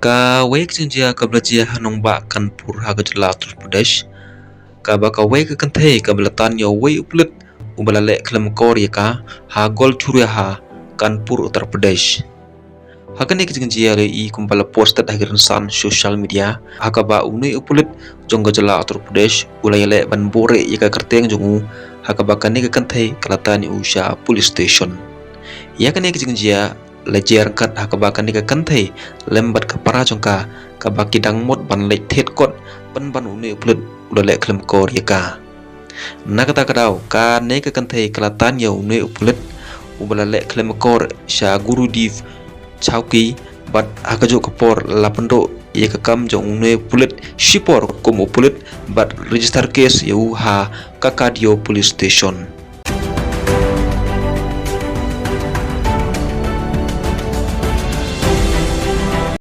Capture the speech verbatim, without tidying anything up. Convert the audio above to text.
Kawei ka jingjia kaba la jia ha nongbah Kanpur ha ka jylla Uttar Pradesh, kaba kawei ka kynthei kaba la tan ïa uwei u pulit uba la leh khlem akor ïa ka ha Golchuria ha Kanpur, Uttar Pradesh. Ha kane ka jingjia la ïohi kumba la post ha ki rynsan social media, ha kaba une u pulit jong ka jylla Uttar Pradesh u la ïaleh ban buhrieh ïa ka kyrteng jong u, ha kaba kane ka kynthei ka la tan ïa u sha police station. Ïa kane ka jingjia la jia ryngkat ha kaba kane ka kynthei lem bad ka para jong ka, kaba ki dang mut ban leit thied kot pynban une u pulit u la leh khlem akor ïa ka. Na kata ka daw, kane ka kynthei ka la tan ïa une u pulit uba la leh khlem akor sha Gurudev Chowki, bad ha kajuh ka por la pynduh ïa ka kam jong une u pulit shipor kum u pulit bad register case ïa u ha Kakadio Police Station.